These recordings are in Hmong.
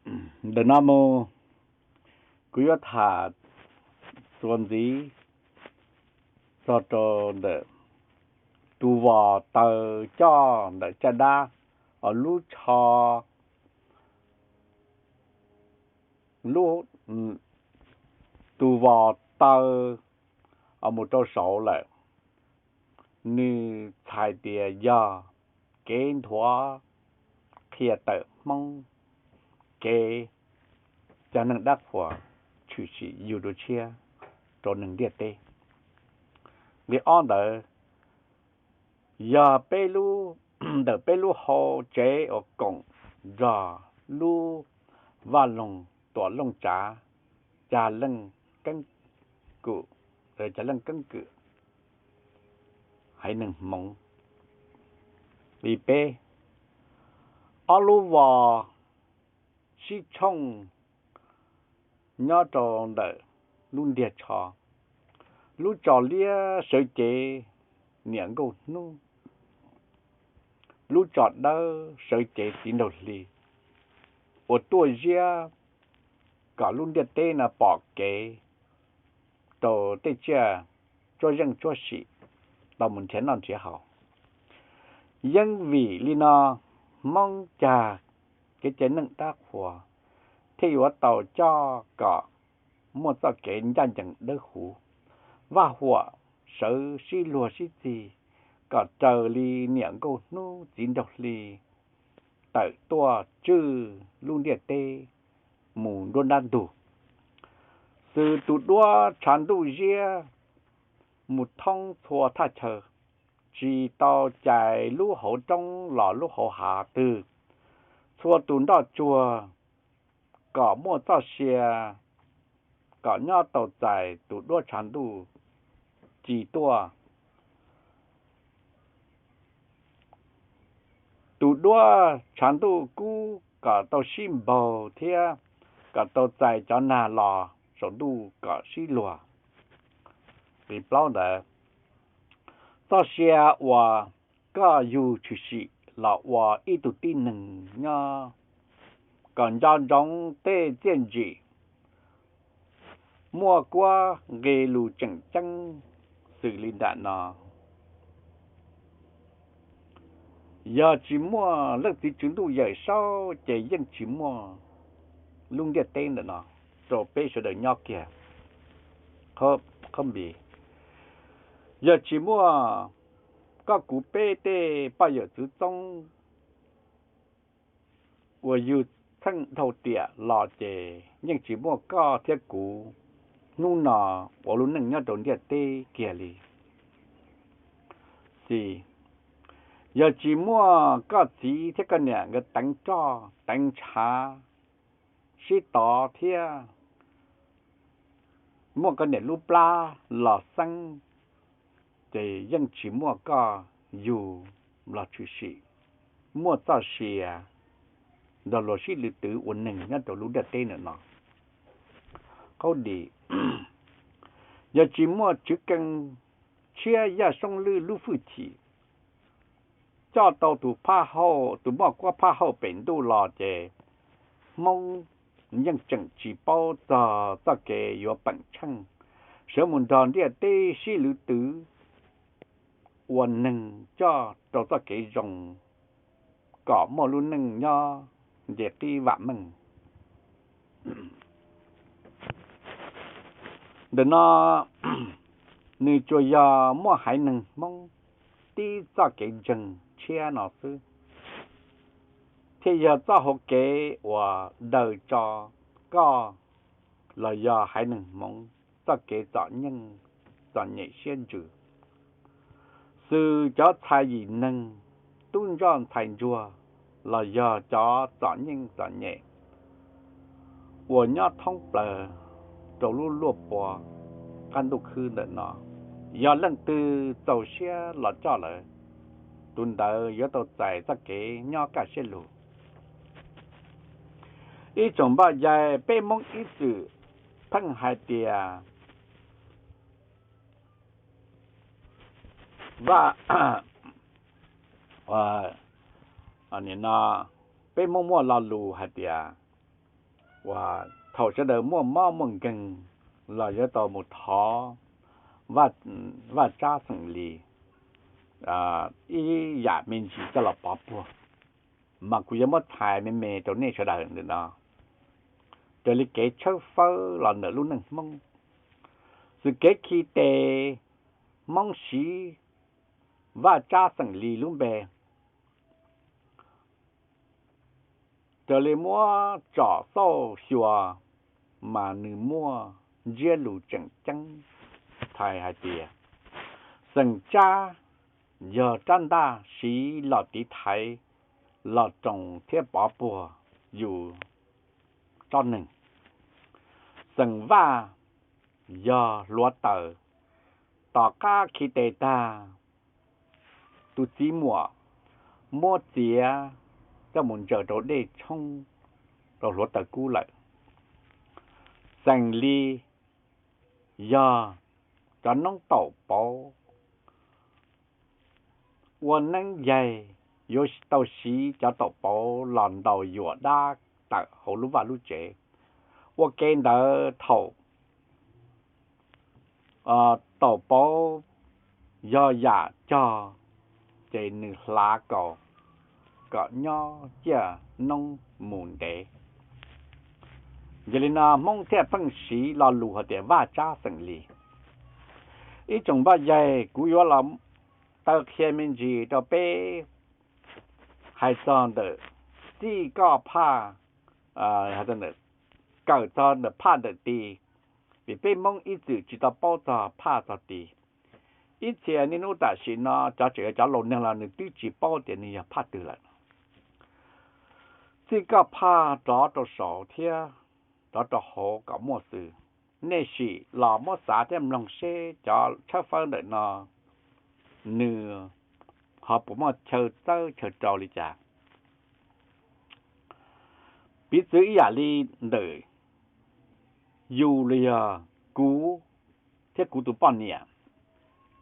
Ntawm no mus kuv yuav tham txuas ntxiv txog rau ntawm tus vos taws coj ntawm caj dab, lub tsho, lub, tus vos taws mus rau saud lawm, nws txhais tias yog kev nthuav qhia tawm Hmoob kev cov neeg dab qhuas tshwm sim yug dua tshiab rau neeg ntiaj teb. Nqe ob ntawd yog peb lub, ntawm peb lub hauv tsev uas koom nrog lub vaj loog Tuam Looj Tsav, cag leej keeb kwm, cag leej keeb kwm haiv neeg Hmoob. Li peb, ob lub vos sib tshooj nyob rau ntawm lub ntiag tsho, lub tso liab sawv cev niam nkauj hnub, lub tso dawb sawv cev txiv nraug hli, uas tuaj ziab kom lub ntiaj teb no pom kev rau tej tsiaj tsuab zeej tsuab sim tau mus nrhiav noj nrhiav haus. Yeej vim li no, Hmoob cag kev cai neej dab qhuas thiaj yuav tau coj kom muaj txoj kev ncaj ncees dawb huv, vaj huam sawv sib luag sib txig, kom raws li niam nkauj hnub txiv nraug hli tawm tuaj tswj lub ntiaj teb mus nruab nrab ntug. Xws tus duab tshav ntuj ziab mus thoob txhua thaj chaw, tsis tau cais lub hauv roob los lub hauv hav twg, txhua tus nroj tsuag kom muaj txoj sia, kom nyob tau txais tus duab tshav ntuj ci tuaj. Tus duab tshav ntuj kub kom tau sib npaug thiab kom tau txais cov nag los saum ntuj kom sib luag. Li plaub ntawd, txoj sia uas koj yug tshwm sim los ua ib tug tib neeg nyob kom nco ntsoov tej txiaj ntsim, muaj kuab nqe lus tseem ceeb xws li nram no. Yog tsis muaj leej txiv tswv ntuj Yawm Saub ces yeej tsis muaj lub ntiaj teb ntawm no rau peb sawv daws nyob kiag. Qhov npis, yog tsis muaj koj kuv peb tej poj yawm txwv txoob uas yug txheej dhau tiam los ces yeej tsis muaj koj thiab kuv hnub no ua lub neej nyob rau ntiaj teb kiag li. Xis, yog tsis muaj koj txiv thiab koj niam nkawd teev roj teev ntshav sib tov thiab muaj koj niam lub plab los xeeb, ces yeej tsis muaj koj yug los tshwm sim muaj txoj sia nrog luag sib lwm twv ua neeg nyob rau lub ntiaj teb ntawm no. Qhov dis, yog tsis muaj Tswv Keej tshiab Yaj Soob Lwj lub hwj chim coj tau tus phaj hauj, tus moj kuab phaj hauj pem ntuj los ces Hmoob yeej tseem tsis paub txog txoj kev yuav peem tsheej sawv mus nrog ntiaj teb sib lwm twv ua neeg coj rau txoj kev zoo kom muaj lub neej nyob nce qib vam meej. Ntawm no nws tsuas yog muaj haiv neeg Hmoob tib txoj kev ntseeg tshiab no xwb, thiaj yog txoj hau kev uas daws tso koj los yog haiv neeg Hmoob txoj kev txom nyem txom nyem siab ntsws. Xws cov txhais yim neeg, tub ntsoj ntxhais ntsuag los yog cov txom nyem txom nyem uas nyob thoob plaws rau lub luaj pua qab ntuj khwb ntawm no, yog leej twg txaus siab los coj lawv, tus ntawd yuav tau txais txoj kev nyob kaj siab lug. Ib tsoom npaj yais, peb Hmoob ib txwm pheej hais tias vaj, peb Hmoob muaj lo lus hais tias uas thaum sawv daws muaj mob muaj nkeeg los yuav tau mus thov Vaj Tsab xeem Lis ib yam me ntsis coj los pov puag. Mas kuv yuav muab txhais me me rau nej sawv daws ntawm no, raws li kev tshawb fawb los ntawm lub neej Hmoob, xws kev khi tes Hmoob siv Vaj Tsab xeem Lis lub npe. Raws li muab tsom xauj xyuas, mas nws muaj ntsiab lus tseem ceeb txhais hais tias xeem Tsab yog rab ntaj siv los tiv thaiv, los roos thiab pov puag yus tsob neeg. Xeem Vaj yog hluav taws, tom qab khi tes tag, tus txiv muam muab txiav coj mus ntsaws rau dej tshoob rau hluav taws kub lawm. Xeem Lis yog cov noob taum pauv ua neeb yaig, yuav tau siv cov taum pauv los ntaus yuam dab tawm hauv lub vaj lub tsev. Ua ke ntawd thaum taum pauv yog yam cog, ces nws hlav kaus kom nyob ciaj noob mus ntev. Yog li no Hmoob thiaj pheej siv lo lus hais tias Vaj Tsab xeem Lis. Ib tsoom poj yawg, kuv yuav los taw qhia me ntsis rau peb hais txog ntawm txij koj phaj, kawm txog ntawm phaj ntawm ti, vim peb Hmoob ib txwm tsis tau paub txog phaj txog ti. Ib txhia niaj hnub tam sim no cov tseem yog cov laus neeg los nws twb tsis paub tias nws yog phaj twg lawm. Txij koj phaj rov rau saud thiab rov rau hauv kom muaj xwm, nej sim los muab xav thiab mloog seb cov tshawb fawb ntawm no nws ho puas muaj chaw txawb chaw rau li cas. Piv txwv ib yam li ntawm yus los yog kuv thiab kuv tus poj niam.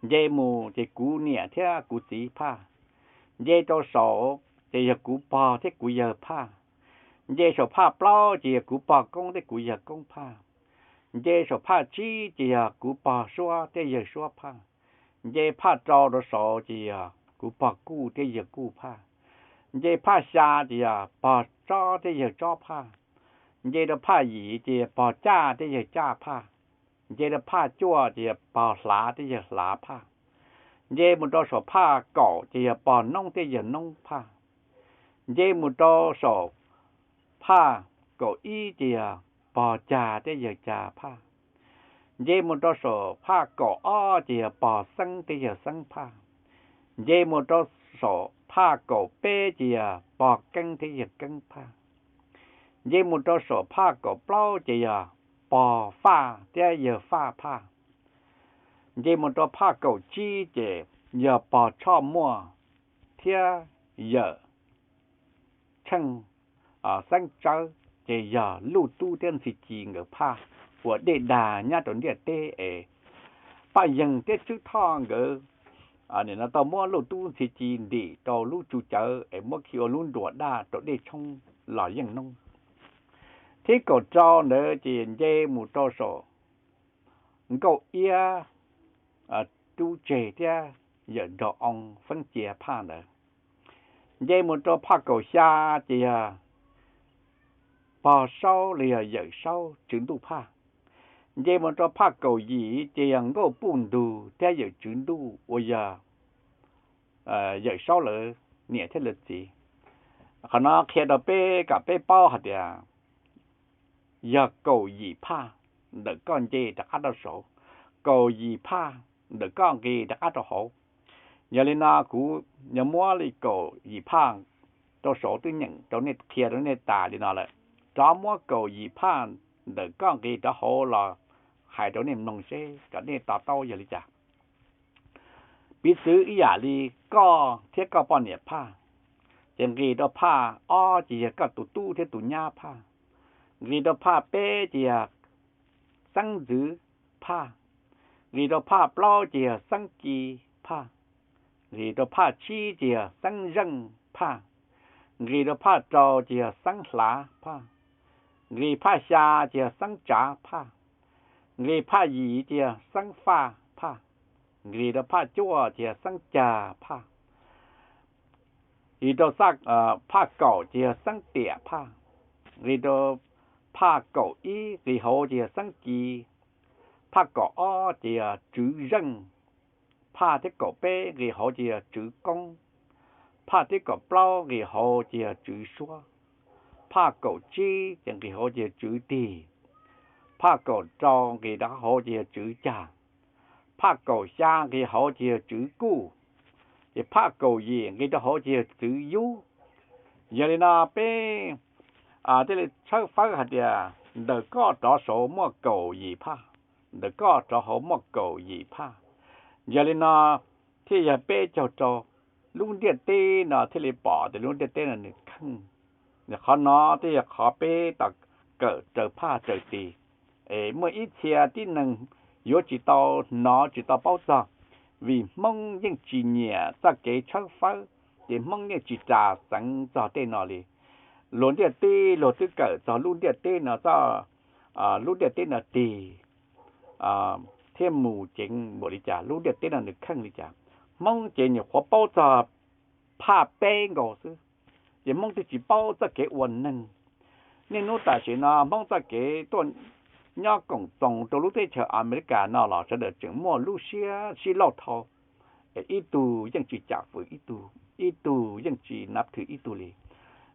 Nce mus ces kuv niam thiab kuv txiv phaj. Nce rau saum ces yog kuv pog thiab kuv yawg phaj. Nce saum phaj plaub ces yog kuv pog koob thiab kuv yawg koob phaj. Nce saum phaj tsib ces yog kuv pog suab thiab yawg suab phaj. Nce phaj rau rau saud ces yog kuv pog kuj thiab yawg kuj phaj. Nce phaj xya ces yog pog tsob thiab yawg tsob phaj. Nce rau phaj yim ces yog pog caj thiab yawg caj phaj. Nce rau phaj cuaj ces yog pog hlav thiab yawg hlav phaj. Nce mus rau saum phaj kaum ces yog pog noob thiab yawg noob phaj. Nce mus rau saum phaj kaum ib ces yog pog cag thiab yawg cag phaj. Nce mus rau saum phaj kaum ob ces yog pog xeeb thiab yawg xeeb phaj. Nce mus rau saum phaj kaum peb ces yog pog keeb thiab yawg keeb phaj. Nce mus rau saum phaj kaum plaub ces yog pog faj thiab yawg faj phaj. Nce mus rau phaj kaum tsib ces yog pog tshoj muaj thiab yawm tsheej xeeb tsawb, ces yog Luj Tub thiab Ntxhi Ci nkawd phaj uas dej dag nyob rau ntiaj teb es Paj Yeeg thiab Tswb Thoj nkawd nim no tau muab Luj Tub Ntxhi Ci ntim rau lub tsu cawv es muab khi ua lub nruas daj rau dej tshoob los yeej noob. Thib kaum rau ntawd ces nce mus rau saum Nkauj Iab, Rub Tseg thiab yawm Nraug Oo Feeb Cia phaj ntawd. Nce mus rau phaj kaum xya ces yog pog Saub los yog yawm Saub Tswv Ntuj phaj. Nce mus rau phaj kaum yim ces yog Nkauj Puj Ntug thiab yawm Tswv Ntuj uas yog yawm Saub lawv niam thiab lawv txiv. Qhov no qhia rau peb kom peb paub hais tias yog kaum yim phaj ntawm koj nce rov qab rau saud, kaum yim phaj ntawm koj nqis rov qab rau hauv. Yog li no kuv yuav muab li kaum yim phaj rau saud twb nyeem rau nej, qhia rau nej tas li no lawm. Rov muab kaum yim phaj ntawm koj nqis rov hauv los hais rau nej mloog seb kom nej to taub yog li cas. Piv txwv ib yam li koj thiab koj poj niam phaj, ces nqis rau phaj ob ces yog koj tus tub thiab tus nyab phaj. Nqis rau phaj peb ces yog xeeb ntxwv phaj. Nqis rau phaj plaub ces yog xeeb ci phaj. Nqis rau phaj tsib ces yog xeeb zeej phaj. Nqis rau phaj rau ces yog xeeb hlav phaj. Nqis phaj xya ces yog Xeeb Tsav Phaj. Nqis phaj yim ces yog Xeeb Faj Phaj. Nqis rau phaj cuaj ces yog Xeeb Cag Phaj. Nqis rau phaj kaum ces yog Xeeb Tiam Phaj. Nqis rau phaj kaum ib nqis hauv ces yog Xeeb Kiv. Phaj kaum ob ces yog Tswv Zeej. Phaj thib kaum peb nqis hauv ces yog Tswv Koob. Phaj thib kaum plaub nqis hauv ces yog Tswv Suab. Phaj kaum tsib ces nqis hauv ces yog Tswv Tig. Phaj kaum rau nqis rau hauv ces yog Tswv Cag. Phaj kaum xya nqis hauv ces yog Tswv Kuj. Ces phaj kaum yim nqis rau hauv ces yog Tswv Yub. Yog li no peb thiaj li tshawb fawb hais tias ntawm koj rov saud muaj kaum yim phaj, ntawm koj rov hauv muaj kaum yim phaj. Yog li no thiaj yog peb caug rau lub ntiaj teb no thiaj li pom tias lub ntiaj teb no nws kheej. Qhov no thiaj yog qhov peb tau kawm raws phaj raws tis, es muaj ib txhia tib neeg yuav tsis tau hnov tsis tau paub txog, vim Hmoob yeej tsis nyiam txoj kev tshawb fawb, ces Hmoob yeej tsis ras xeev txog tej no li. Luag ntiaj teb luag twb kawm txog lub ntiaj teb no txoj, lub ntiaj teb no tig thiab mus ceev npaum li cas, lub ntiaj teb no nws kheej li cas. Hmoob ces nyuam qhuav paub txog phaj peb nkaus xwb, ces Hmoob twb tsis paub txoj kev ua neeg. Niaj hnub tam sim no Hmoob txoj kev tuaj nyob koom txoos rau lub teb chaws Amelikas no los sawv daws tseem muaj lub siab sib lauj thau, ib tug yeej tsis cam fwm ib tug, ib tug yeej tsis nav thwm ib tug li.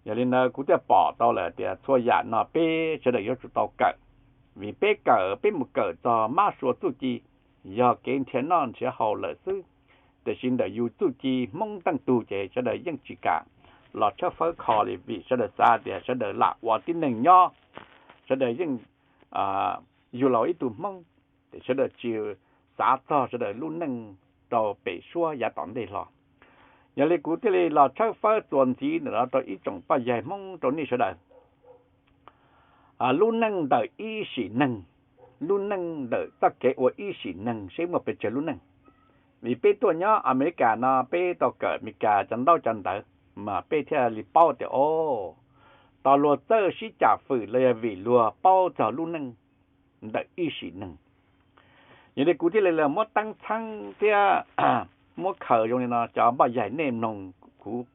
Yog li ntawd kuv thiaj pom tau lawm tias txhua yam no peb sawv daws yuav tsum tau kawm, vim peb kawm peb mus kawm txog mab sua txuj ci, yog kev nrhiav noj nrhiav haus lawm xwb. Tiam sis ntawm yus txuj ci Hmoob teej tug ces sawv daws yeej tsis kam los tshawb fawb kho li, vim sawv daws xav tias sawv daws lam ua tib neeg nyob, sawv daws yeej yug laus ib tug Hmoob, ces sawv daws tsis xav txog sawv daws lub neej rau pem suab yav tom ntej hlo. Yog li kuv thiaj li los tshawb fawb txuas ntxiv ntawm no rau ib tsoom poj yawg Hmoob rau nej sawv daws. Lub neej ntawm ib sim neeg, lub neej ntawm txoj kev ua ib sim neeg seb muaj pes tsawg lub neej. Vim peb tuaj nyob Amelikas no peb tau kawm Amelikas cov ntaub cov ntawv, mas peb thiaj li paub tias o, tau luag txawj sib cam fwm los yog vim luag paub txog lub neej ntawm ib sim neeg. Yog li kuv thiaj li muab teeb txheeb thiab muab khaws zoo li no, cov npoj yaig nej mloog kuv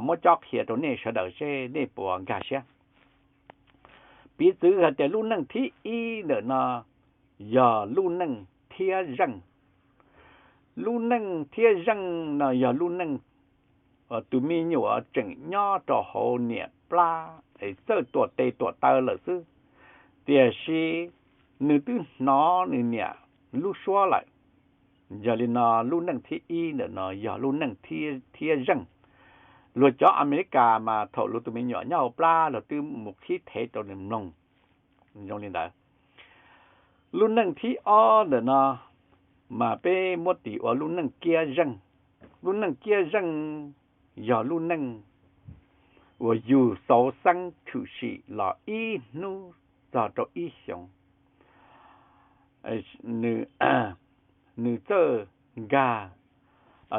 muab cob qhia rau nej sawv daws seb nej puas nkag siab. Piv txwv hais tias lub neej thib ib ntawm no yog lub neej thiab zeej. Lub neej thiab zeej no yog lub neej tus me nyuam tseem nyob rau hauv niam plab es txawj tuam tes tuam taw lawm xwb, tiam sis nws twb hnov nws niam lub suab lawm. Yog li no lub neej thib ib ntawm no yog lub neej thiab zeej. Luag cov Amelikas mas thaum luag tus me nyuam nyob hauv plab luag twb mus qhib thev rau nws mloog zoo li ntawd. Lub neej thib ob ntawm no mas peb muab tis ua lub neej kiab zeej. Lub neej kiab zeej yog lub neej uas yug xauv xeeb tshwm sim los ib hnub txog rau ib xyoos, nws txawj nkag,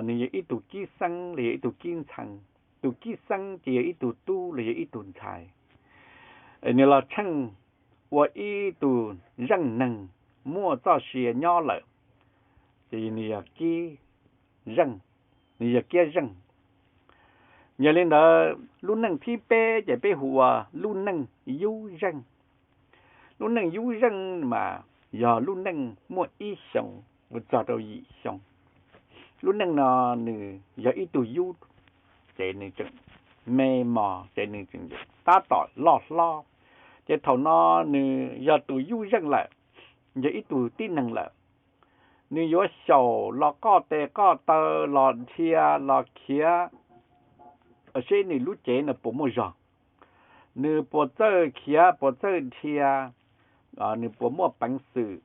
nws yog ib tug kib xeeb los yog ib tug kib ntxhee. Tus kib xeeb ces yog ib tug tub los yog ib tug ntxhais, nws los tsheej ua ib tug zeej neeg muaj txoj sia nyob lawm, ces nws yog kib zeej, nws yog kiab zeej. Yog li ntawd lub neej thib peb ces peb hu ua lub neej yub zeej. Lub neej yub zeej mas yog lub neej muaj ib xyoos mus txog rau yim xyoo. Lub neej no nws yog ib tug yub, ces nws tseem me mos ces nws tseem tab tom loj hlob. Ces thaum no nws yog tus yub zeej lawm, yog ib tug tib neeg lawm. Nws yuav xyaum los qoj tes qoj taw los dhia los khiav seb nws lub cev no puas muaj zog, nws puas txawj khiav puas txawj dhia, nws puas muaj peev xwm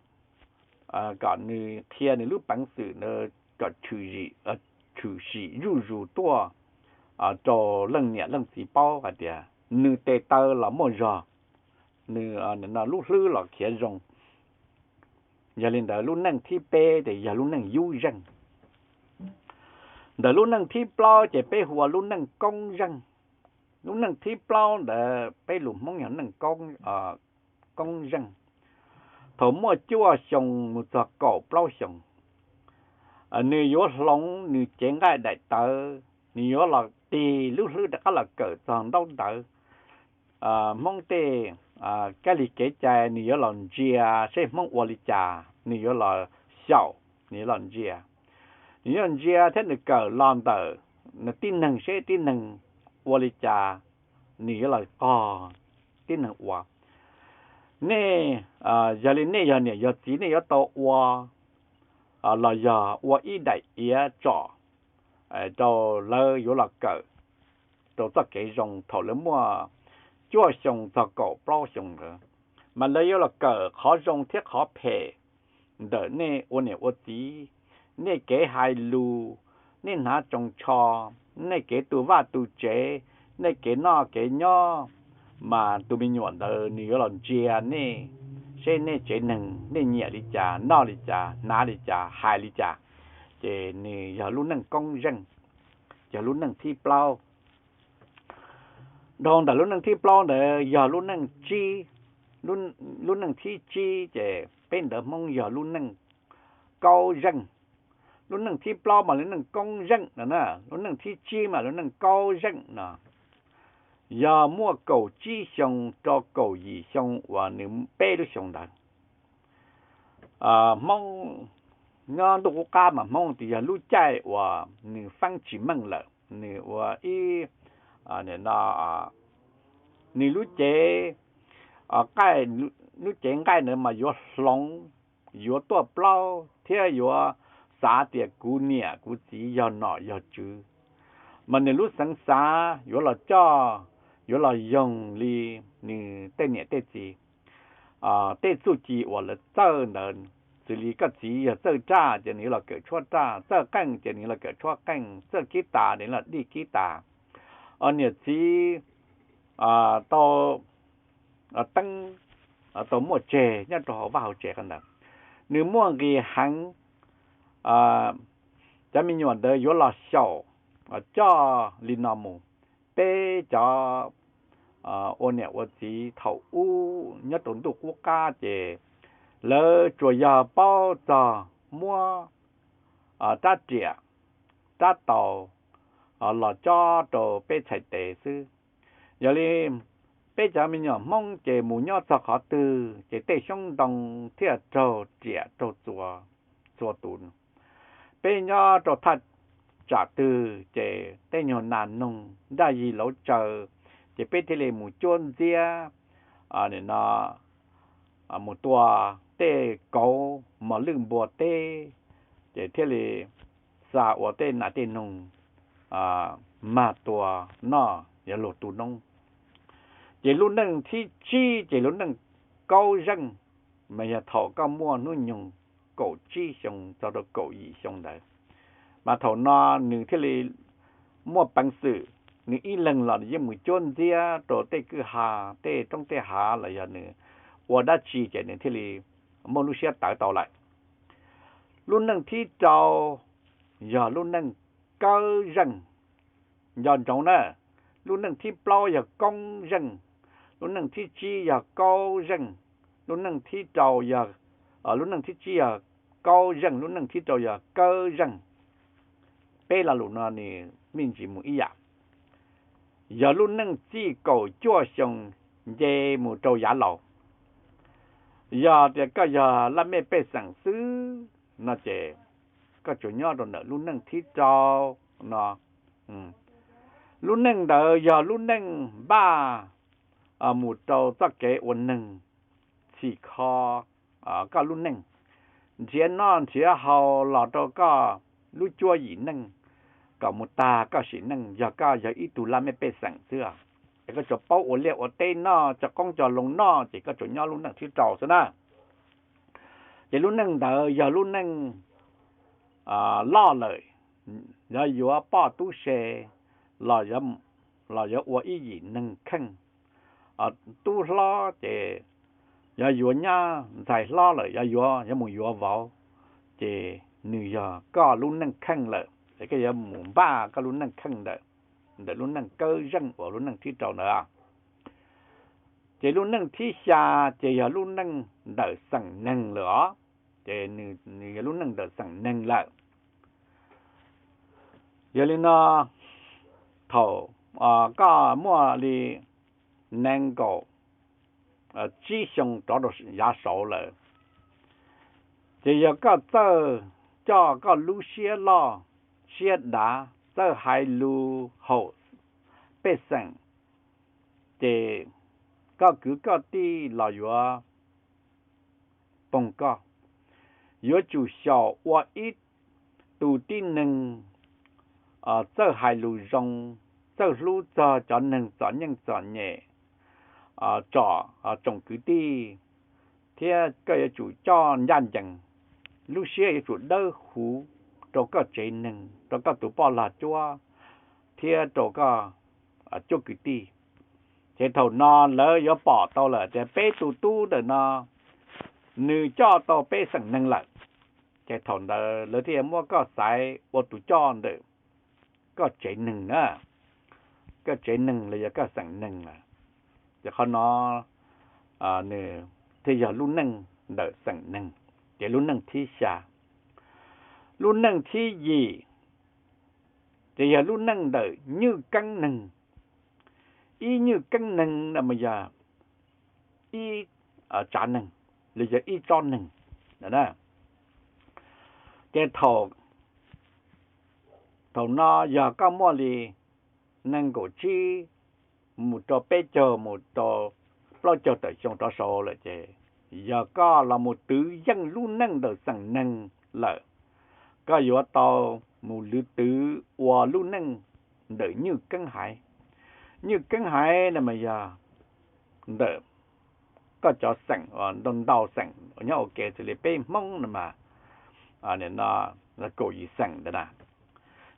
kom nws qhia nws lub peev xwm kom tshwm sim zuj zus tuaj rau leej niam leej txiv paub hais tias nws tes taw los muaj zog, nws lub hlwb los khiav zoo. Yog li ntawd lub neej thib peb ces yog lub neej yub zeej. Ntawm lub neej thib plaub ces peb hu ua lub neej koob zeej. Lub neej thib plaub ntawd peb lus Hmoob yog neej koob zeej. Thaum muaj cuaj xyoo mus txog kaum plaub xyoos, nws yuav hloov nws cev nqaij daim tawv, nws yuav los tig lub hlwb rov qab los kawm txog ntaub ntawv. Hmoob tej kab li kev cai nws yuav los ntsia seb Hmoob ua li cas, nws yuav los xyaum, nws yuav los ntsia. Nws yuav los ntsia thiab nws kawm los ntawm tib neeg seb tib neeg ua li cas, nws yuav los qog tib neeg ua. Nej, yog li nej yog niam yog txiv nej yuav tau ua los yog ua ib daim iav tsom rau lawv yuav los kawm rau txoj kev zoo thaum lawv muaj cuaj xyoo txog kaum plaub xyoo ntawd, mas lawv yuav los kawm qhov zoo thiab qhov phem ntawm nej ua niam ua txiv, nej kev hais lus, nej hnav tsoos tsho, nej kev tu vaj tu tsev, nej kev noj kev nyob, mas tus me nyuam ntawd nws yuav los ntsia nej, seb nej tsev neeg nej nyiam li cas, noj li cas, hnav li cas, hais li cas. Ces nws yog lub neej koob zeej, yog lub neej thib plaub. Dhau ntawm lub neej thib plaub ntawd yog lub neej, lub neej thib tsib ces peb ntawv Hmoob yog lub neej kaub zeej. Lub neej thib plaub mas lub neej koob zeej no na, lub neej thib tsib mas lub neej kaub zeej no. Yog muaj kaum tsib xyoo rau kaum yim xyoo uas nws peb lub xyoo ntawd. Hmoob nyob ntuj qub qab mas Hmoob tias yog lub caij uas nws feeb tsis meej lawm, nws ua ib, no, nws lub cev, lub cev nqaij ntawd mas yuav hloov, yuav tuaj plaub thiab yuav xav tias kuv niam kuv txiv yog nom yog tswv, mas nws lub xeev xav yuav los coj, yuav los yoog li nws tej niam tej txiv tej txuj ci uas lawv txawj ntawd. Xws li koj txiv yog txawj raj ces nws yuav los kawm tshuab raj, txawj qeej ces nws yuav los kawm tshuab qeej, txawj kib tas nws yuav los dij kib tas. Niam txiv tau teeb, tau muaj tseg nyob rau hauv vaj hauv tsev qhov ntawd, nws muaj nqis heev. Cov me nyuam ntawd yuav los xyaum coj li no mus. Peb cov ua niam ua txiv thaum ub nyob rau ntuj qub qab ces lawv tsuas yog paub txog muab rab riam, rab taus los cob rau peb txhais tes xwb. Yog li peb cov me nyuam Hmoob ces mus nyob txog qhov twg ces tej xyoob ntoo thiaj raug riam raug txua tus. Peb nyob rau thaj tsam twg ces tej nyuag nas noog nraj yig lauv tsaws, ces peb thiaj li mus cuab ntxiab, no, mus tua tej kauv mos lwj npua teb, ces thiaj li xa ua tej nas tej noog mag tua noj yuav luag tu noob. Ces lub neej thib tsib ces lub neej kaub zeej, mas yog thaum koj muaj hnub nyoog kaum tsib xyoo txog rau kaum yim xyoo ntawd, mas thaum no nws thiaj li muaj peev xwm, nws ib leeg los nws yeej mus cuab ntxiab rau tej kwj ha, tej roob tej hav los yog nws ua dab tsi ces nws thiaj li muaj lub siab tawv tau lawm. Lub neej thib rau yog lub neej kawb zeej. Nco ntsoov na, lub neej thib plaub yog koob zeej, lub neej thib tsib yog kaub zeej, lub neej thib rau yog, lub neej thib tsib yog kaub zeej, lub neej thib rau yog kawb zeej. Peb lo lus no nws me ntsis mus ib yam. Yog lub neej txij kaum cuaj xyoo nce mus rau yav laus. Yog tias koj yog laj mej pej xeem xwb no ces koj tsuas nyob rau ntawm lub neej thib rau no. Lub neej ntawd yog lub neej npaj mus rau txoj kev ua neeg, txhim kho koj lub neej, nrhiav noj nrhiav haus los rau koj lub cuab yim neej, kom mus tag koj sim neej yog koj yog ib tug laj mej pej xeem xwb. Es koj tsuas paub ua liaj ua teb noj, tso qoob tso loo noj ces koj tsuas nyob lub neej thib rau xwb na. Ces lub neej ntawd yog lub neej loj lawm, yog yuav poj tub se los yuav ua ib yim neeg kheej. Tub hlob ces yog yuav nyab, ntxhais hlob lawm yog yuav, yuav mus yuav vauv, ces nws yog koj lub neej kheej lawm es koj yuav mus npaj koj lub neej kheej ntawm ntawm lub neej kawb zeej uas lub neej thib rau ntawd. Ces lub neej thib xya ces yog lub neej ntawm xeem neeg lawm os, ces nws yog lub neej ntawm xeem neeg lawm. Yog li no, thaum koj muaj li nees nkaum tsib xyoo rov rau yav saud lawm, ces yog koj txawj coj koj lub siab loj siab dav, txawj hais lus haum pej xeem, ces koj kwv koj tij los yuav poog koj. Yuav tsum xyaum ua ib tus tib neeg txawj hais lus zoo, txawj hlub txog cov neeg txom nyem txom nyem, tsom tsoom kwv tij, thiab koj yuav tsum coj ncaj ncees, lub siab yuav tsum dawb huv rau koj tsev neeg, rau koj tus poj lag cuab, thiab rau koj cuab kwv tij. Ces thaum no lawv yuav pom tau lawm tias peb tus tub ntawm no nws coj tau peb xeem neeg lawm, ces thaum ntawd lawv thiaj muab koj xaiv ua tus coj ntawm koj tsev neeg na, koj tsev neeg los yog koj xeem neeg lawm. Ces qhov no nws thiaj yog lub neej ntawm xeem neeg, ces lub neej thib xya. Lub neej thib yim ces yog lub neej ntawm nywj keeb neeg. Ib nywj keeb neeg no mas yog ib tsav neeg, los yog ib tsob neeg. Ces thaum no yog koj muaj li nees nkaum tsib mus rau peb caug mus rau plaub caug tawm xyoo rov saud lawm ces yog koj los mus twv yeej lub neej ntawm xeem neeg lawm, koj yuav tau mus lwv twv ua lub neej ntawm nywj keeb haiv. Nywj keeb haiv no mas yog ntawm koj cov xeem, ntau ntau xeem nyob ua ke xws li peb Hmoob no mas kaum yim xeem ntawd na.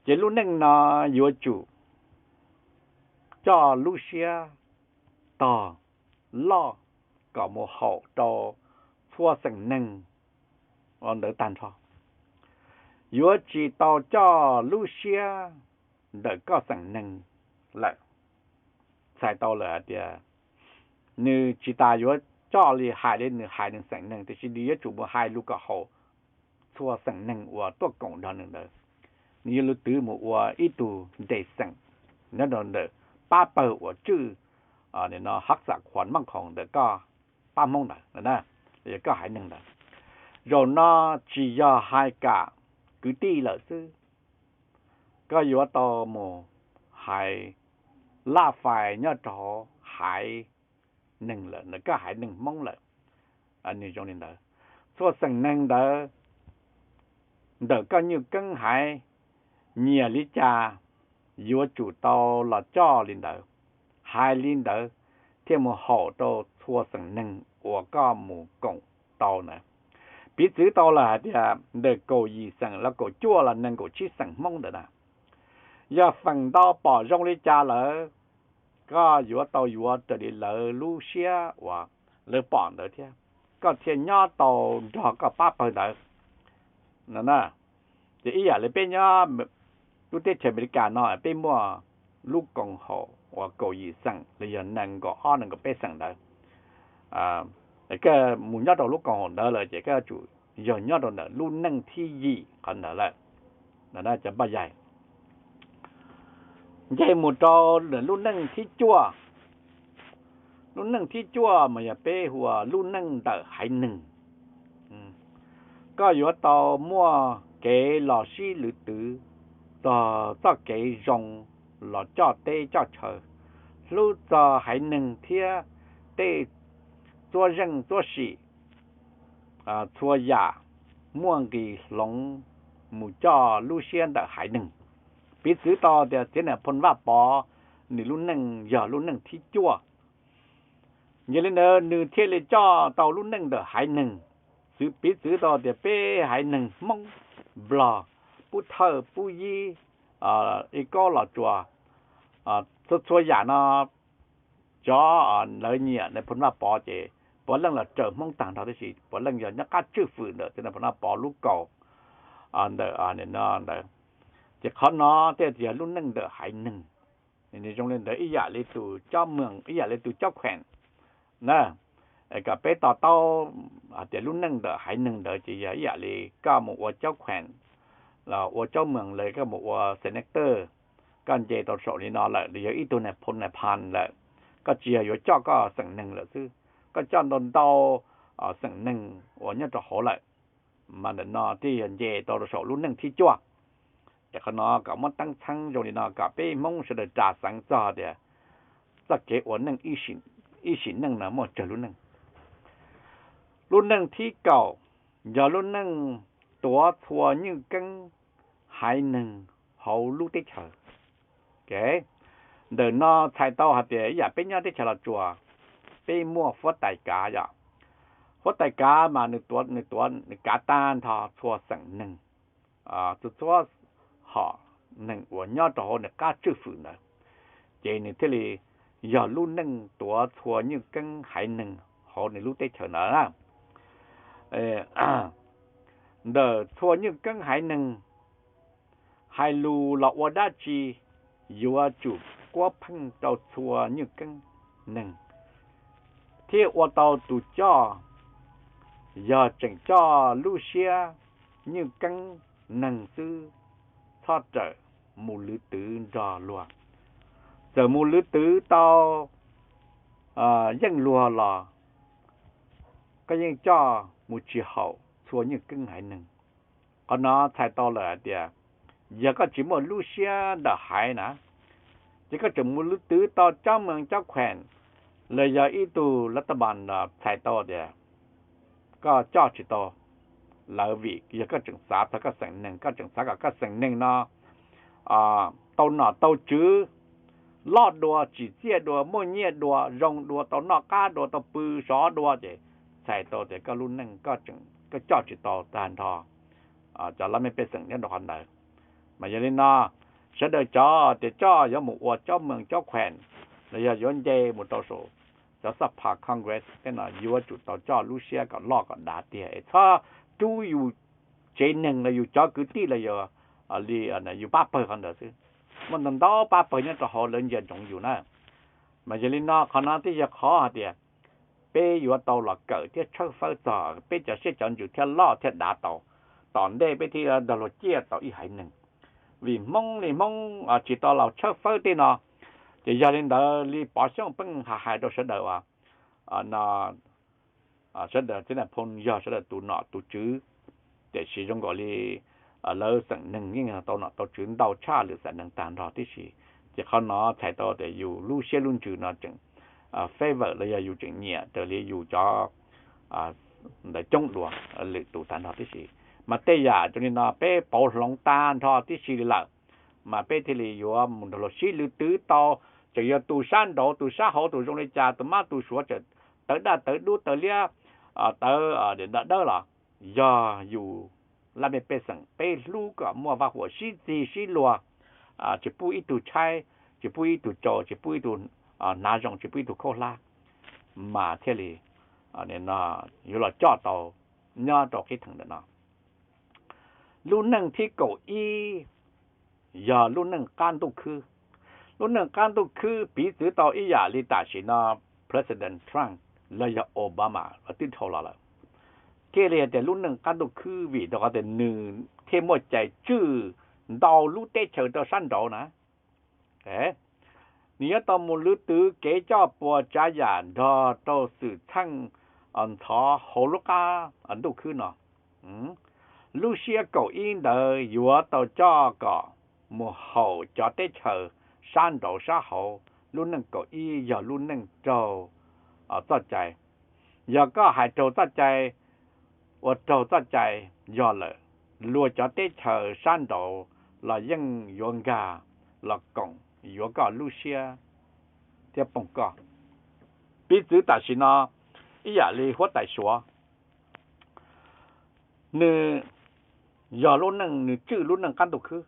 Ces lub neej no yuav tsum coj lub siab tog loj kom mus haum rau txhua xeem neeg ntawd tag nrho. Yuav tsis tau coj lub siab ntawm koj xeem neeg lawm. Txhais tau lawm hais tias nws tsis tas yuav coj li hais li nws hais nws xeem neeg, tiam sis nws yuav tsum mus hais lus kom haum txhua xeem neeg uas tuaj koom nrog nws ntawd. Nws yuav lwv twv mus ua ib tug nres xeem nyob rau ntawm pab pawg uas tswj no hab xam khuas maj khoom ntawm koj pab Hmoob ntawd, yog koj haiv neeg ntawd. Zaum no tsis yog hais kam kwv tij lawm xwb, koj yuav tau mus hais laj fais nyob rau haiv neeg lawm, ntawm koj haiv neeg Hmoob lawm. Nws zoo li ntawd, txhua xeem neeg ntawd ntawm koj nywj keeb haiv nyiam li cas yuav tsum tau los coj li ntawd, hais li ntawd thiaj mus haum rau txhua xeem neeg uas koj mus koom tau ntawd. Piv txwv tau lawm hais tias ntawm kaum yim xeem los kaum cuaj los nees nkaum tsib xeem Hmoob ntawd na, yog feem ntau pom zoo li cas lawm, koj yuav tau yuav raws li lawv lub siab uas lawv pom ntawd thiab, koj thiaj nyob tau nrog koj pab pawg ntawd. Ces ib yam li peb nyob lub teb chaws Amelikas no peb muaj lub koom haum uas kaum yim xeem los yog nees nkaum ob nees nkaum peb xeem ntawd. Koj mus nyob rau lub koom haum ntawd lawm ces koj yuav tsum yog nyob rau ntawm lub neej thib yim qhov ntawd lawm. Cov npaj yaig, nce mus rau lub neej thib cuaj. Lub neej thib cuaj mas yog peb hu ua lub neej ntawm haiv neeg. Koj yuav tau muaj kev los sib lwv twv txog txoj kev zoo los coj teb coj chaw, hlub txog haiv neeg thiab tej txuab zeej txuab sim, txhua yam muaj nqis hloov mus coj lub siab ntawm haiv neeg. Piv txwv tau tias Txiv Nais Phoo Vaj Pov nws lub neej yog lub neej thib cuaj. Yog li ntawd nws thiaj li coj tau lub neej ntawm haiv neeg. Txwv piv txwv tau tias peb haiv neeg Hmoob, Nplog, Pub Thawj, Pub Yib, Ib Kaub, Los Tsuas, txhua txhua yam no cov lawv nyiam Nais Phoo Vaj Pov ces puav leej los raws Hmoob tag nrho, tab sis puav leej yog nyob qab tswj fwm ntawm Txiv Nais Phoo Vaj Pov lub kaus ntawm no ntawd. Ces qhov no thiaj yog lub neej ntawm haiv neeg. Nws zoo li ntawd ib yam li tus cob moos, ib yam li tus cob khuees na. Kom peb to taub hais tias lub neej ntawm haiv neeg ntawd ces yog ib yam li koj mus ua cob khuees los ua cob moos los koj mus ua senator, koj nce tau saum li no lawm los yog ib tug nais phoo nais phas lawm, koj tsis yog yuav coj koj xeem neeg lawm xwb, koj coj ntau ntau xeem neeg uas nyob rau hauv lawm. Mas ntawm no thiaj yog nce tau rau saum lub neej thib cuaj. Ces qhov no kom muab teeb txheeb zoo li no kom peb Hmoob sawv daws ras xeev txog tias txoj kev ua neej ib sim neej no muaj tsawg lub neej. Lub neej thib kaum yog lub neej tuav txhua nyuj keeb haiv neeg hauv lub teb chaws. Ntawm no txhais tau hais tias ib yam peb nyob teb chaws Los Tsuas, peb muaj huab tais kav yom. Huab tais kav mas nws tuav, nws tuav nws kav tag nrho txhua xeem neeg, txhua txhua hom neeg uas nyob rau hauv nws qab tswj fwm ntawd, ces nws thiaj li yog lub neej tuav txhua nyuj keeb haiv neeg hauv nws lub teb chaws ntawd na. Ntawm txhua nyuj keeb haiv neeg, hais lus los ua dab tsi yuav tsum kuab pheej rau txhua nyuj keeb neeg, thiaj ua tau tus coj yog tseem coj lub siab nyuj keeb neeg xwb, txhob rawm mus lwv twv nrog luag. Txawm mus lwv twv tau yeej luag los koj yeej coj mus tsis haum txhua nyuj keeb haiv neeg. Qhov no txhais tau lawm hais tias yog koj tsis muaj lub siab ntawm haiv na, ces koj tseem mus lwv twv tau cob moos cob khuees los yog ib tug lav tab npas los txhais tau tias koj coj tsis tau lawv vim yog koj tseem xav txog koj xeem neeg, koj tseem xav kom koj xeem neeg no tau nom tau tswv, loj dua, tsim txiaj dua, muaj nyiaj dua, zoo dua, tau noj qab dua, tau pw sov dua, ces txhais tau tias koj lub neej koj coj tsis tau tag nrho cov laj mej pej xeem nyob rau qhov ntawd. Mas yog li no, sawv daws cov tias coj yuav mus ua cob moos cob khuees los yog yuav nce mus rau saum cov xab phas Congress tej no yuav tsum tau coj lub siab kom loj kom dav tiag es txhob rub yus tsev neeg los yus cov kwv tij los yus li yus pab pawg qhov ntawd xwb. Muaj ntau ntau pab pawg nyob rau hauv lawv ntsia ntsoov yus na. Mas yog li no qhov no thiaj yog qhov hais tias peb yuav tau los kawm thiab tshawb fawb txog peb cov siab cov ntsws thiaj loj thiaj dav tau, tom ntej peb thiaj nrog luag ciaj tau ib haiv neeg. Vim Hmoob li Hmoob tsis tau los tshawb fawb tej no, ces yog li ntawd li Pov Xyooj pheej hais hais rau sawv daws uas sawv daws txiv nais phoo yog sawv daws tus nom tus tswv, tiam sis zoo nkaus li lawv xeem neeg yeej tau nom tau tswv ntau tshaj lwm xeem neeg tag nrho tib si. Ces qhov no txhais tau tias yus lub siab lub ntsws no tseem favor los yog yus tseem nyiam raws li yus cov ntawd coob dua lwm tus tag nrho tib si. Mas tej yam zoo li no peb pauv hloov tag nrho tib si li lawm, mas peb thiaj li yuav mus nrog luag sib lwv twv tau, tseem yog tus sab nraud tus sab hauv tus zoo li cas, tus mab tus suav tseem tawv daj tawv dub tawv liab, tawv dawb los yog yus laj mej pej xeem peb hlub kom muaj vaj huam sib txig sib luag, tsis pub ib tug tshaib, tsis pub ib tug tsau, tsis pub ib tug hnav zoo, tsis pub ib tug khaub hlab, mas thiaj li yuav los coj tau nyob rau qhib theem ntawm no. Lub neej thib kaum ib yog lub neej qab ntuj khwb. Lub neej qab ntuj khwb piv txwv tau ib yam li tam sim no President Trump los yog Obama los twb dhau los lawm. Thiaj li hais tias lub neej qab ntuj khwb vim rau qhov tias nws thiaj muaj cai tswj ntau lub teb chaws rau sab nraud na. Nws yuav tau mus lwv twv kev coj puas tsav yam nrog rau xwm txheej ntxhov hauv lub qab ntuj khwb no. Lub siab kaum ib ntawd yuav tau coj kom mus haum cov teb chaws sab nraud sab hauv. Lub neej kaum ib yog lub neej raug txoj cai. Yog koj hais raug txoj cai, ua raug txoj cai yog lawm, luag cov teb chaws sab nraud los yeej yuav nkag los koom yuav koj lub siab thiab poog koj. Piv txwv tam sim no ib yam li huab tais Suav, nws yog lub neej, nws tswj lub neej qab ntuj khwb,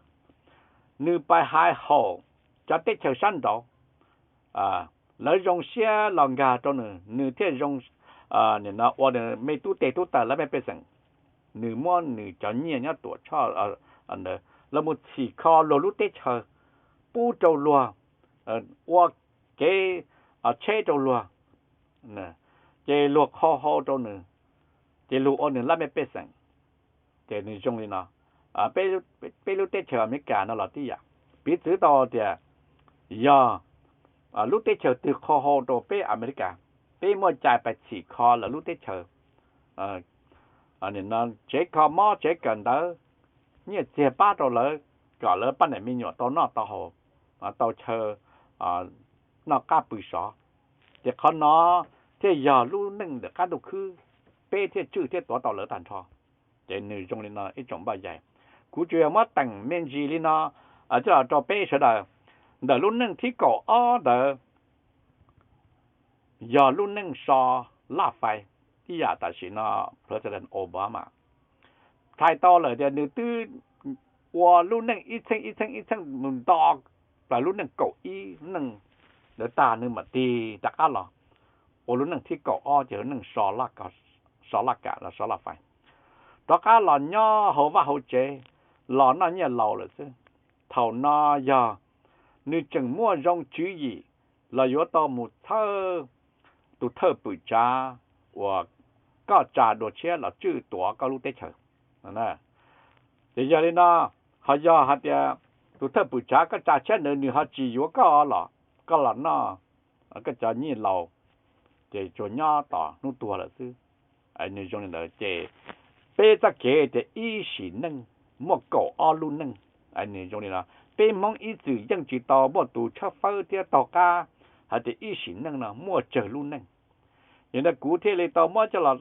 nws pais hais haum cov teb chaws sab nraud, lawv zoo siab los nkag rau nws, nws thiaj zoo, nim no ua me tub teg tub taws lawv me pej xeem. Nws muab nws cov nyiaj nyob Tuam Tshoj ntawd lawv mus txhim kho luag lub teb chaws, pub rau luag ua kev tsheb rau luag, ces luag qhau hau rau nws, ces luag ua nws lab mej pej xeem. Ces nws zoo li no, peb lub teb chaws Amelikas no los tib yam. Piv txwv tau tias yog lub teb chaws twg qhau hau rau peb Amelikas, peb muaj cai pais txhim kho lawv lub teb chaws, tsev kho mob tsev kawm ntawv, nyiaj txiag pab rau lawv kom lawv poj niam me nyuam tau noj tau haus, tau chaw noj qab pw sov. Ces qhov no thiaj yog lub neej ntawm qab ntuj khwb, peb thiaj tswj thiab tuav tau lawv tag nrho. Ces nws zoo li no ib tsoom npaj yaig, kuv tsuas yog muab teem me ntsis li no coj los rau peb sawv daws. Ntawm lub neej thib kaum ob ntawd yog lub neej so laj fais, ib yam tam sim no President Obama txhais tau lawm tias nws twb ua lub neej ib txheej ib txheej ib txheej mus nto plaws lub neej kaum ib neej ntawd tag nws mam tig rov qab los ua lub neej thib kaum ob ces lub neej so laj kam los so laj fais, rov qab los nyob hauv vaj hauv tsev, los noj nyiaj laus lawm xwb. Thaum no yog nws tseem muaj zoo tswv yim los yuav tau mus txhawb tus thawj pwm tsav uas koj tsa dua tshiab los tswj tuav koj lub teb chaws. Ces yog li no, ho yog hais tias tus thawj pwm tsav koj tsa tshiab ntawd nws ho tsis yuav koj los, koj los noj koj cov nyiaj laus, ces tsuas nyob tos hnub tuag lawm xwb. Nws zoo li ntawd ces peb txoj kev tias ib sim neej muaj kaum ob lub neej. Nws zoo li no, peb Hmoob ib txwm yeej tsis tau muaj tus tshawb fawb thiab taug qab hais tias ib sim neej no muaj tsawg lub neej. Yog li ntawd kuv thiaj li tau muab coj los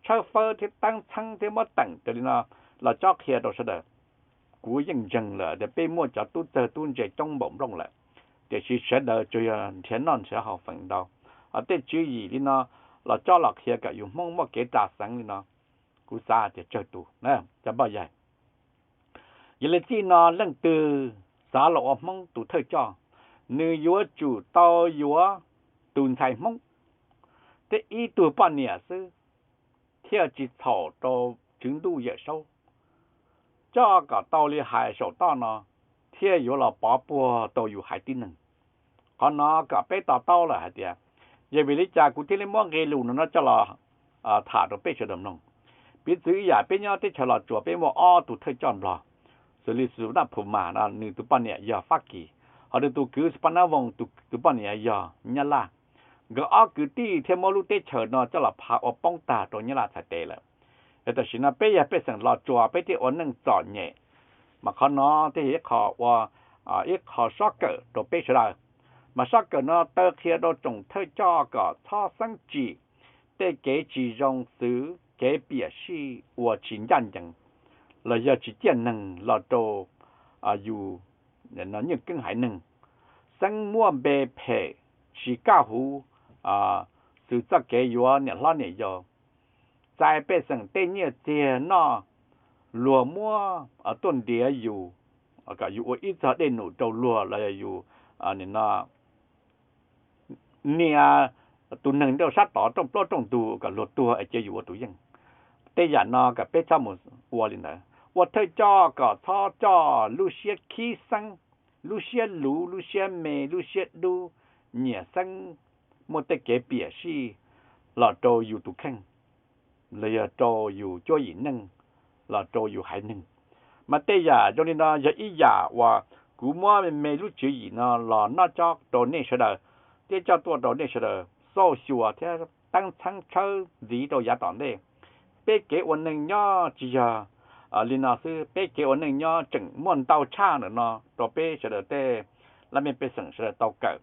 tshawb fawb thiab teeb txheeb thiab muab teem raws li no los cob qhia rau sawv daws. Kuv yeej ntseeg lawm tias peb muaj cov tub txawg tub ntse coob npaum nplooj lawm, tiam sis sawv daws tsuas yog nrhiav noj nrhiav haus feem ntau. Ho tej tswv yim li no los cob los qhia kom yus Hmoob muaj kev ras xeev li no, kuv xav tias tsawg tus cov npaj yaig. Yog li txij no leej twg xav los ua Hmoob tus thawj coj, nws yuav tsum tau yuav tus ntxhais Hmoob thiab ib tug poj niam xwb, thiaj tsis txhaum rau tswv ntuj Yawm Saub, coj kom tau li hais saum toj no, thiaj yuav los pov puag tau yus haiv tib neeg. Qhov no kom peb to taub lawm hais tias, yog vim li cas kuv thiaj li muab nqe lus no coj los tham rau peb sawv daws mloog. Piv txwv ib yam peb nyob teb chaws Los Tsuas peb muaj ob tus thawj coj Nplog, xws li Xus Naj Phum Mas no nws tus poj niam yog Fab Kis, ho nws tus kwv Xus Paj Nab Voos tus poj niam yog Nyab Laj. Nkawd ob kwv tij thiaj muab lub teb chaws no coj los phav ua poob tag rau Nyab Laj txhais tes lawm. Yog tam sim no peb yog pej xeem Los Tsuas peb thiaj ua neej txom nyem, mas qhov no thiaj yog ib qho ua ib qho sob kawm rau peb sawv daws. Mas sob kawm no taw qhia rau tsoom thawj coj kom txhob xeeb tsim tej kev tsis zoo xwv kev piam sij uas tsis ncaj ncees los yog tsis ciaj neeg los rau yus nyiaj keeb haiv neeg. Xeeb muaj npe phem tsis kaj huv xwv txoj kev yuav niam hlob niam yau, txais pej xeem tej nyiaj txiag noj, luag muab tuaj ntiav yus kom yus ua ib txog dej num rau luag los yog yus niam tus neeg rau sab tod rooj plaub rooj ntug kom luag tuag es cia yus ua tus yeej. Tej yam no kom peb txhob mus ua li ntawd. Ua thawj coj kom txhob coj lub siab khib xeeb, lub siab luv, lub siab me, lub siab dub, nyiam xeeb muaj tej kev piam sij los rau yus tus kheej, los yog rau yus cuab yim neej, los rau yus haiv neeg. Mas tej yam zoo li no yog ib yam uas kuv muab me lub tswv yim no los noj cob rau nej sawv daws, thiab coj tuaj rau nej sawv daws xauj xyuas thiab teeb txheeb tshawb ntxiv rau yav tom ntej. Peb kev ua neej nyob tsis yog li no xwb, peb kev ua neej nyob tseem muaj ntau tshaj ntawm no rau peb sawv daws tej laj mej pej xeem sawv daws tau kawm.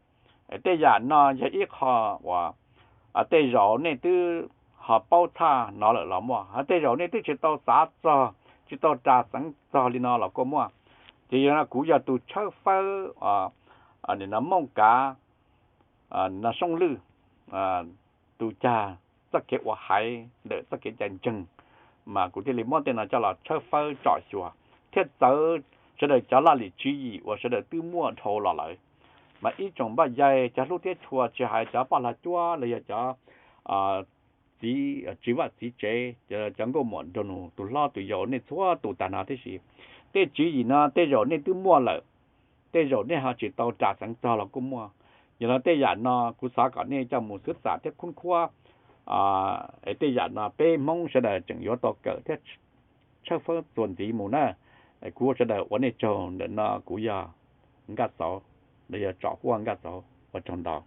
Tej yam no yog ib qho uas tej zaum nej twb ho paub tshaj no lawm los muaj, ho tej zaum nej twb tsis tau xav txog, tsis tau ras xeev txog li no los kuj muaj. Ces yog no kuv yog tus tshawb fawb Mooj Kav Soob Lwj, tus cag txoj kev ua haiv ntawm txoj kev cai ntseeg, mas kuv thiaj li muab tej no coj los tshawb fawb tsom xyuas thiab txawv sawv daws cov laj lim tswv yim uas sawv daws twb muaj dhau los lawm. Mas ib tsoom npaj yaig cov hlub thiab tshua, tsis hais cov poj hlob cuab los yog cov txiv, txiv vaj txiv tsev, cov nkauj muam nraug nus, tus hlob tus yau, nej txhua tus tag no tib si, tej tswv yim no tej zaum nej twb muaj lawm, tej zaum nej ho tsis tau ras xeev txog los kuj muaj. Yog li tej yam no kuv xav kom nej coj mus xwb xam thiab khub khuab. Tej yam no peb Hmoob sawv daws tseem yuav tau kawm thiab tshawb fawb txuas ntxiv mus na. Kuv ua sawv daws ua nej tsaug, ntawm no kuv yog Nkaj Xauv, los yog Tsom Huaj Nkaj Xauv, ua tsaug ntau.